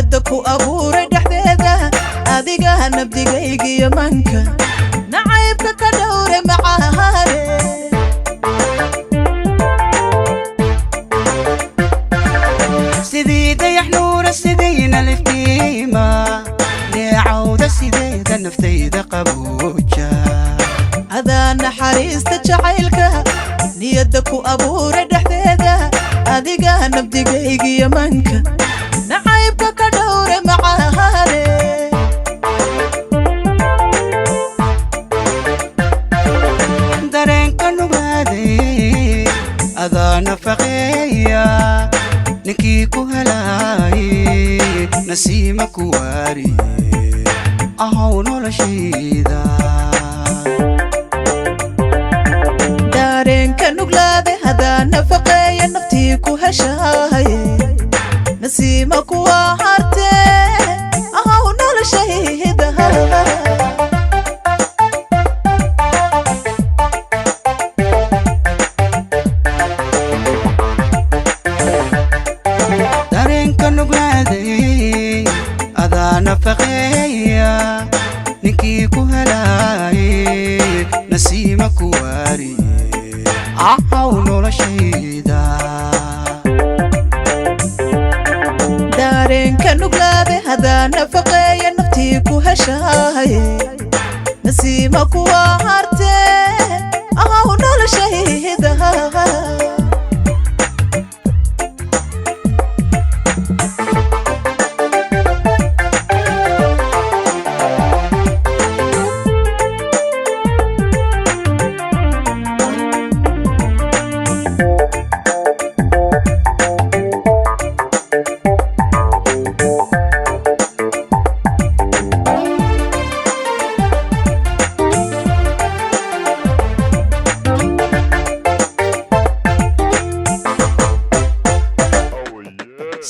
Niyadda ku abuuray dhexdeeda, adiga nabdigaygiyo manka, nacaybka ka dhowre macaane. Sidii dayax nuura, sidiina liftiima, neecawda sideeda naftayda qabooja. Adaa naxariista jacaylka niyadda ku abuuray dhexdeeda, adiga nabdigaygiyo manka, nacaybka ka dhowre macaane. Dareenka nugaaday adaa nafaqeeya, ninkii ku helaaye nasiima ku waariye, ahow noloshayda. Dareenka nuglaade hadaa nafaqeeya, naftii ku heshaaye nasiima kuwa hartee, ahow noloshayda. Dareenka nuglaaday adaa nafaqeeya, ninkii ku helaaye nasiima ku waariye, ahow noloshayda. Dareenka nuglaade hadaa nafaqeeya, naftii ku heshaaye nasiima kuwa hartee, ahow noloshayda.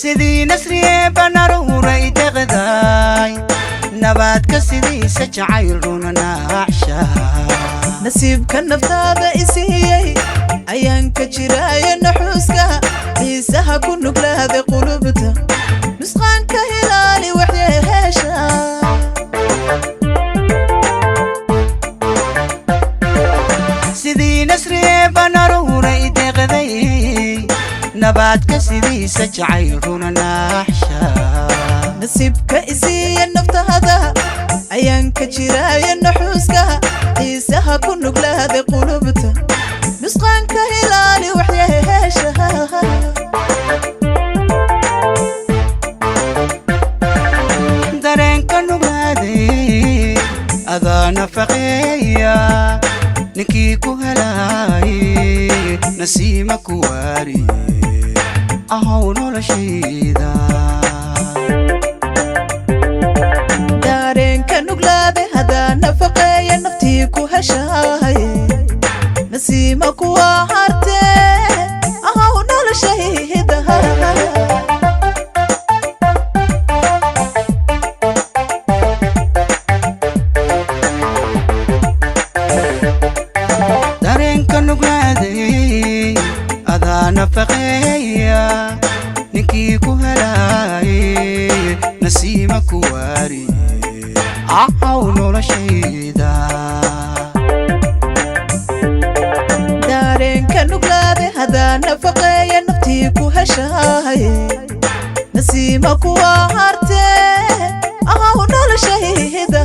Sidii nasriye banaruuray deqday, nabaadka sidiisa jacayl runa naacsha. Nasiibka naftaada isiiyey ayaan ka jiraayo naxuuska, xiisaha ku nuglaaday qulubta, nusqaanka hilaali waxyeesha. Sidii nasriye banaruuray deqday, nabaadka sidiisa jacayl runa naacsha. Nasiibka isiiya naftaada ayaan ka jiraayo naxuuska, xiisaha ku nuglaaday qulubta, nusqaanka hilaali waxyeesha. Dareenka nuglaaday adaa nafaqeeya, ninkii ku helaaye nasiima ku waariye, ahow noloshayda. Dareenka nuglaade hadaa nafaqeeya, naftii ku heshaaye nasiima kuwa hartee, ahow noloshayda. Dareenka nuglaaday adaa nafaqeeya, ninkii ku helaaye nasiima ku waariye, ahow noloshayda. Dareenka nuglaade hadaa nafaqeeya, naftii ku heshaaye nasiima kuwa hartee, ahow noloshayda.